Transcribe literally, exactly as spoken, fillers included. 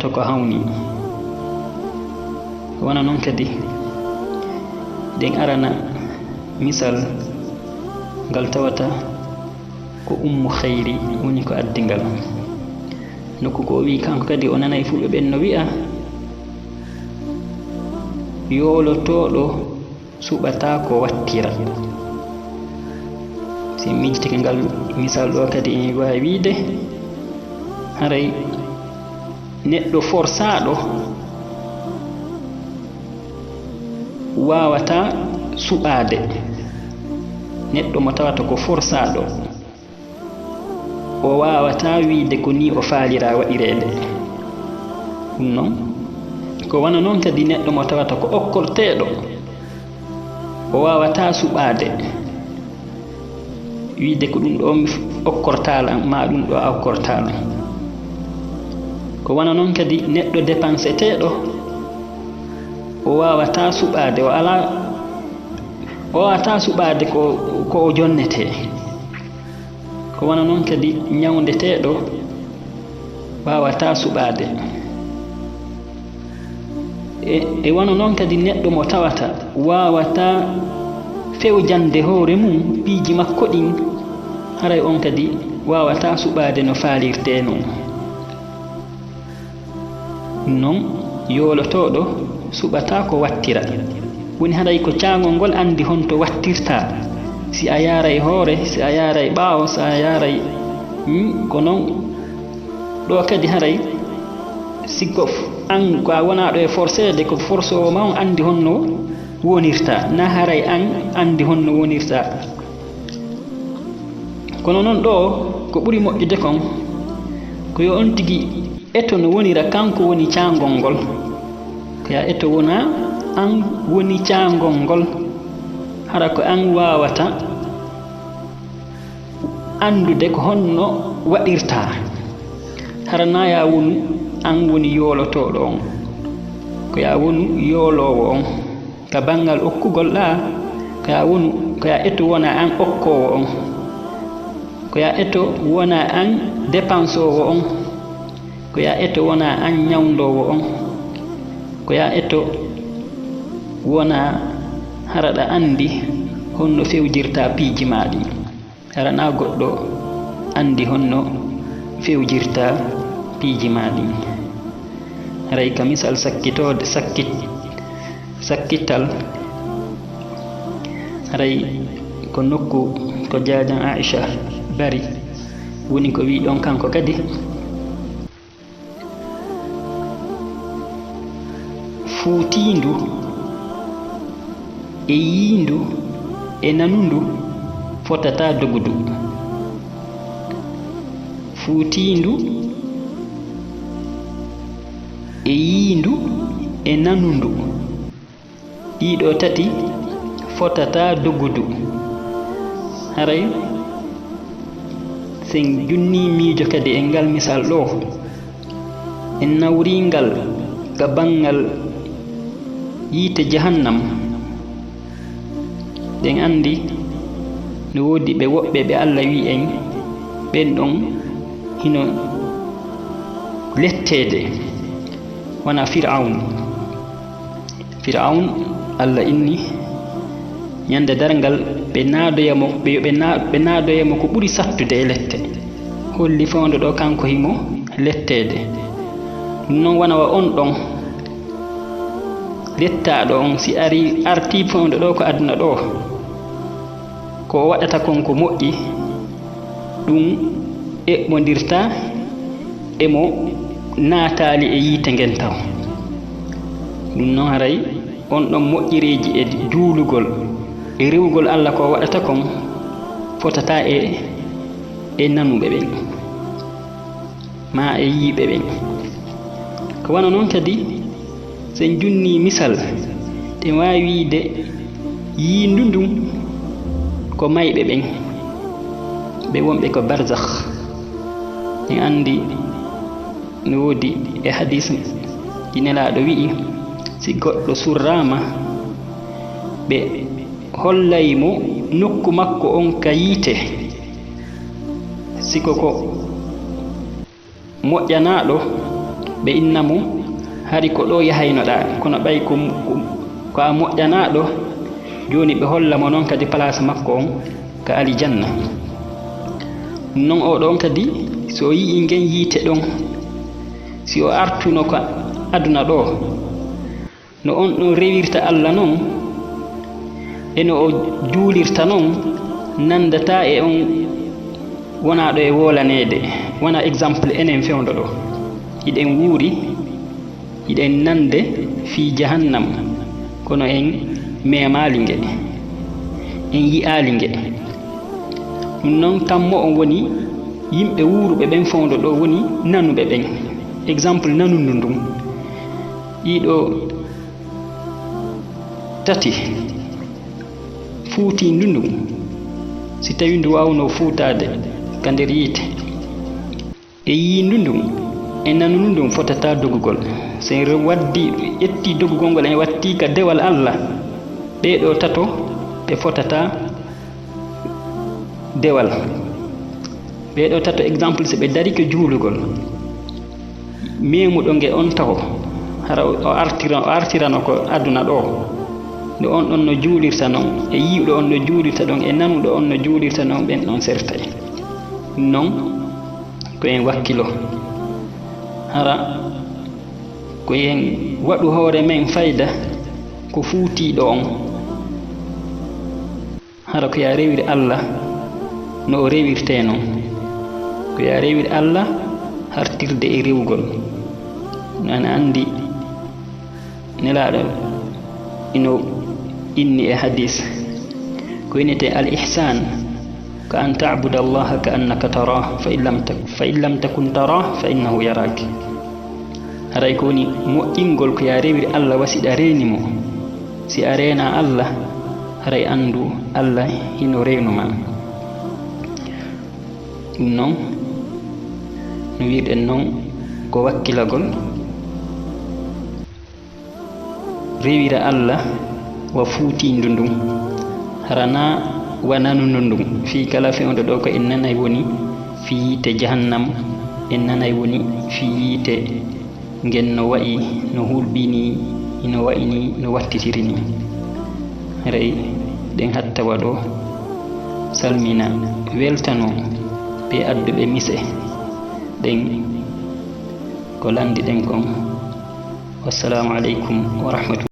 to ko hawni. Wano non kadi, ɗen arana misal ngal tawata ko Ummu Khayri woni ko addi ngal. Nokku ko o wi'i kanko kadi o nanay fulɓe ɓen no wi'a, yoolotooɗo suɓataa ko wattira. Si en miijitike ngal misal ɗo kadi, en waawi wiide haray neɗɗo forsaaɗo waawataa suɓaade. Neɗɗo mo tawata ko forsaaɗo, o waawataa wiide ko nii o faaliraa waɗireede. Ɗum non, ko wano non kadi neɗɗo mo tawata ko okkorteeɗo, o waawataa suɓaade, wiide ko ɗum ɗo mi okkortaa lan, maa ɗum ɗo a okkortaa lan. Ko wano non kadi neɗɗo depanseteeɗo, o waawataa suɓaade, o alaa, o waawataa suɓaade ko, ko o jonnetee. Ko wano non kadi ñawndeteeɗo waawataa suɓaade. E, e wano non kadi neɗɗo mo tawata waawataa fewjande hoore mum piiji makko ɗin, haray on kadi waawataa suɓaade no faalirtee non. Non, yoolotooɗo suɓataa ko wattira. Woni haray ko caangol ngol anndi honto wattirtaa. Si a yaaray hoore, si a yaaray ɓaawo, si a yaaray, hmm, ko non. Ɗo kadi haray, si ko f-, an ko a wonaaɗo e forseede, ko forsoowo ma on anndi honno wonirta, na haray an anndi honno wonirta. Kono non ɗo, ko ɓuri moƴƴude kon, ko yo on tigi eto no wonira kanko woni caangol ngol. Ko ya eto wona an woni caangol ngol. Hara ko an waawata anndude ko honno waɗirta. Hara na ya wonu an woni yoolotooɗo on. Ko ya wonu yooloowo on. Ka banngal okkugol ɗa, ko ya wonu, ko ya eto wona an okkoowo on. Ko ya eto wona an depansoowo on. Ko ya eto wona an ñawndoowo on. Ko ya eto wona hara ɗa anndi honno fewjirta piiji ma ɗin. Hara na goɗɗo anndi honno fewjirta piiji ma ɗin. Haray ka misal sakkitoode, sakkit-, sakkittal, haray ko nokku ko jaajan Aisha bari, woni ko wi ɗon kanko kadi. Fuutiindu e yiindu e nanundu fotataa dogudu. Fuutiindu e yiindu e nanundu. Ɗiɗo tati fotataa dogudu. Haray, sen junni miijo kadi e ngal misal ɗo, en nawri ngal ka banngal yiite jahannam. Ɗen anndi no woodi ɓe woɓɓe ɓe Alla wi'i en, ɓen ɗon hino letteede, wona Fir'awn. Fir'awn, Alla inni, ñande darngal, ɓe naadoya mo, ɓe, ɓe na-, ɓe naadoya mo ko ɓuri sattude e lette. Holli fewndo ɗo kanko himo letteede. Ɗum non wona wa on ɗon lettaaɗo on, si ari, artii fewndo ɗo ko aduna ɗo, ko o waɗata kon ko moƴƴi, ɗum eɓɓondirta e mo naataali e yiite ngen taw. Ɗum non haray on ɗon moƴƴereeji e juulugol e rewugol Alla ko o waɗata kon fotataa e, e nanuɓe ɓen, maa e yiiɓe ɓen. Ko wano non kadi, sen junni misal, ɗen waawi wiide yiindu ndun ko mayɓe ɓen, ɓe wonɓe ko barzakh. En anndi no woodi e hadis ɗi Nelaaɗo wi'i, si goɗɗo surraama, ɓe hollay mo nokku makko on ka yiite, si ko ko moƴƴanaaɗo, Ɓe inna mo, hari ko ɗo yahaynoɗaa, kono ɓay ko, ko, ko a moƴƴanaaɗo, jooni ɓe holla mo noon kadi palaas makko on ka alijanna. Ɗum noon oo ɗoon kadi, si o yi'ii ngen yiite ɗon, si o artuno ko aduna ɗo, no on ɗon rewirta Alla non, e no o juulirta non, nanndataa e on wonaaɗo e woolaneede. Wona exemple enen fewndo ɗo. Hiɗen wuuri, hiɗen nande fii jahannam, kono en memaali nge, en yi'aali nge. Ɗum non tammo on woni yimɓe wuuruɓe ɓen fewndo ɗo woni nanuɓe ɓen. Exemple nanundu ndun. Ɗiɗo tati fuutiindu ndun, si tawi ndu waawno fuutaade ka nder yiite, e yiindu ndun, e nanundu ndun fotata dogugol. Si en re-, waddi, ƴetti dogugol ngol, en watti ka dewal Alla, ɓee ɗoo tato ɓe fotata dewal. Ɓee ɗoo tato, exemple, si ɓe dari ko juulugol, memuɗo nge on taho, hara o artira-, o artirano ko aduna ɗo, nde on ɗon no juulirta non, e yi'uɗo on no juulirta ɗon, e nanuɗo on no juulirta non, ɓen ɗon sertay. Non ko en wakkilo. Hara ko en waɗu hoore men fayda ko fuutiiɗo on. Hara ko yaa rewir Alla no o rewirtee non. Ko yaa rewir Alla hartirde e rewugol. No en anndi Nelaaɗo ino inni e hadiis ko innetee al ihsan, ka an ta'buda Allaha ka annaka tarah, fa in lam tak-, fa in lam takun tarah, fa innahu yarak. Haray ko woni moƴƴingol ko yaa rewir Alla wa si ɗa reeni mo. Si a reena Alla, haray anndu Alla hino reenu ma. Ɗum non, no wi'irɗen non, ko wakkilagol, rewira Alla wa fuutiindu ndun, hara naa wa nanundu ndun, fii kala fewndo ɗo ko en nanay woni fii yiite jahannam, en nanay woni fii yiite ngen no wa'i, no hulɓinii, no wa'inii, no wattitiri nii. Haray ɗen hattawa ɗo, salmina, weltano ɓee adduɓe mise ɗen ko lanndiɗen kon. Wassalaamu aleykum wa rahmatullahi.